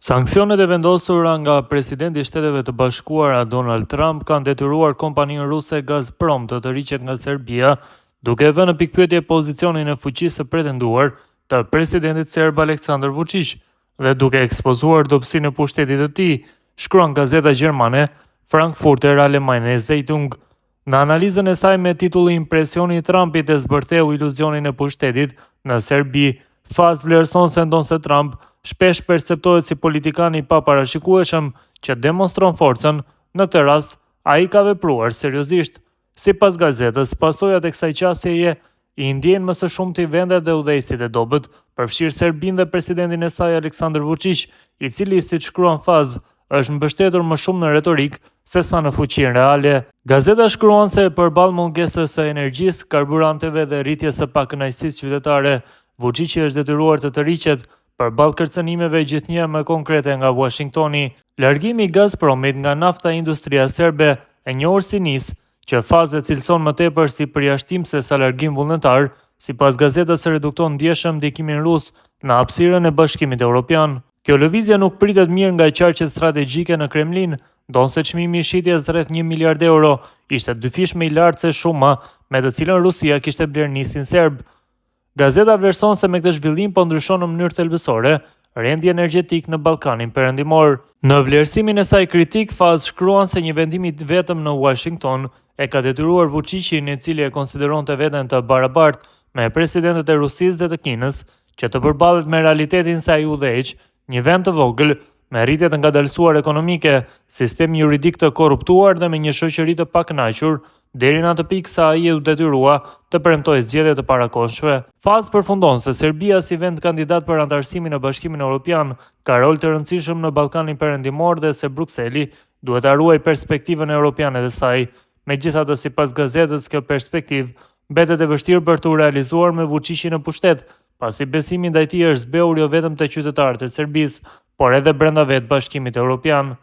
Sanksionet e vendosura nga presidenti i Shteteve të Bashkuara Donald Trump kanë detyruar kompaninë ruse Gazprom të tërhiqet nga Serbia, duke vënë në pikëpyetje pozicionin e fuqisë së pretenduar të presidentit serb Aleksandar Vuçiq dhe duke ekspozuar dobësinë e pushtetit të tij, shkruan gazeta gjermane Frankfurter Allgemeine Zeitung. Në analizën e saj me titullin Presioni i Trumpit e zbërtheu iluzionin e pushtetit në Serbi, FAZ vlerëson se ndonëse Trump shpesh perceptohet si politikan i paparashikueshëm që demonstron forcën, në këtë rast ai ka vepruar seriozisht. Sipas gazetës, pasojat e kësaj qasjeje i ndjejnë më së shumti vendet dhe udhëheqësit e dobët, përfshirë Serbinë dhe presidentin e saj Aleksandar Vuçiq, i cili, siç shkruan FAZ, është mbështetur më shumë në retorikë sesa në fuqinë reale. Gazeta shkruan se përballë mungesës së energjisë, karburanteve dhe rritjes së pakënaqësisë qytetare, Vuçiqi është detyruar të tërhiqet përballë kërcënimeve gjithnjë më konkrete nga Uashingtoni. Largimi i Gazpromit nga nafta industria serbe, e njohur si NIS, që FAZ e cilëson më tepër si përjashtim se sa largim vullnetar, sipas gazetës redukton ndjeshëm ndikimin rus në hapësirën e Bashkimit Evropian. Kjo lëvizje nuk pritet mirë nga qarqet strategjike në Kremlin, ndonëse çmimi i shitjes rreth 1 miliard euro ishte dyfish më i lartë se shuma me të cilën Rusia kishte blerë NIS-in serb. Gazeta vlerëson se me këtë zhvillim po ndryshon në mënyrë thelbësore rendi energjetik në Ballkanin Perëndimor. Në vlerësimin e saj kritik, FAZ shkruan se një vendim i vetëm në Uashington e ka detyruar Vuçiqin, i cili e konsideronte veten të barabartë me presidentët e Rusisë dhe të Kinës, që të përballet me realitetin se ai udhëheq një vend të vogël me rritje të ngadalësuar ekonomike, sistem juridik të korruptuar dhe me një shoqëri të pakënaqur, deri në atë pikë sa ai u detyrua të premtojë zgjedhje të parakohshme. FAZ përfundon se Serbia si vend kandidat për anëtarësimin në Bashkimin Evropian ka rol të rëndësishëm në Ballkanin Perëndimor dhe se Brukseli duhet ta ruajë perspektivën europiane të saj. Megjithatë, sipas gazetës, kjo perspektivë mbetet e vështirë për t'u realizuar me Vuçiqin në pushtet, pasi besimi ndaj tij është zbehur jo vetëm te qytetarët e Serbisë, por edhe brenda vetë Bashkimit Evropian.